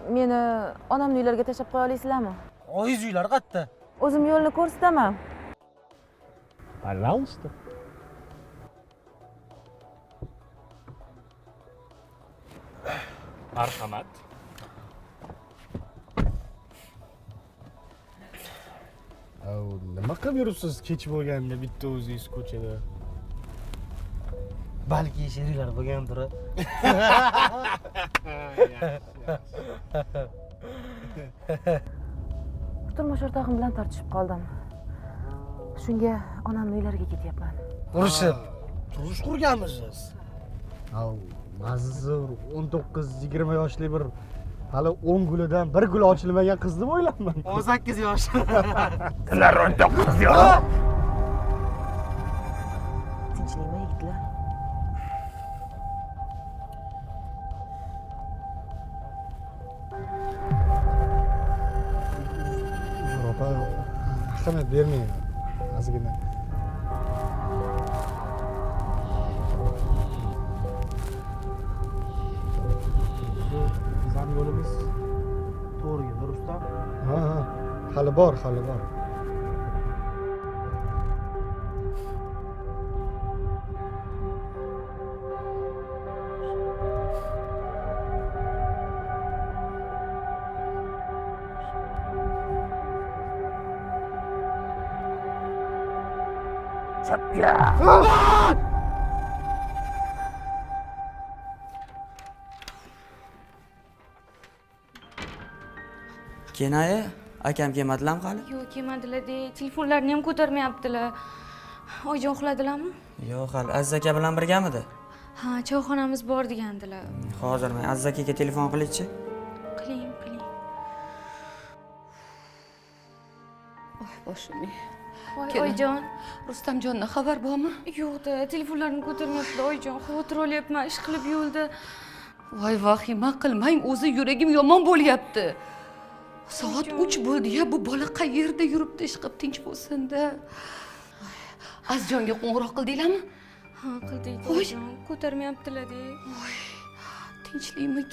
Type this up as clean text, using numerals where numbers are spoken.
Meni onamni uylariga tashlab qo'ya olasizlarmi? Oyiz uylari qayerda? O'zim yo'lni ko'rsataman. Пожалуйста. Marhamat. Nima qilib yuribsiz kech bo'lganda bitta o'zingiz ko'chada? Balki sheriklar bo'lgandir. Turmush o'rtog'im bilan tortishib qoldim. Shunga onamning uylariga ketyapman. Urushib. Turmush qurganmisiz? Mazza 19-20 yoshli bir hali 10 gulidan bir guli ochilmagan qiz deb o'ylabman. 18 yosh. Ular 19 yosh. Tinchlikmi yigitlar? Uzr opa, ahamiyat bermang ozgina. Bizning yo'limiz to'g'ri, Rustam. Ha, ha, hali bor, hali bor. Kenaya, akam kelmadilarmi hali? Yo'q, kelmadilar de. Telefonlarini ham ko'tarmayaptilar. Oyijon uxladilarmi? Yo'q, hali Aziz aka bilan birgamidi? Ha, choyxonamiz bor degandilar. Hozir men Aziz akaga telefon qilaychi. Qiling, qiling. Voy boshim. Voy oyijon, Rustamjondan xabar bormi? Yo'q-da, telefonlarini ko'tarmayaptilar oyijon. Xavotir olyapman, ish qilib yo'lda. Voy vahima qilmang, o'zi yuragim yomon bo'lyapti. Soat 3 bo'ldi-ya, bu bola qayerda yuribdi, ish qilib tinch bo'lsin-da. Azizjonga qo'ng'iroq qildinglarmi? Ha, qildik oyijon, ko'tarmayaptilar-de. Voy, tinchlikmi?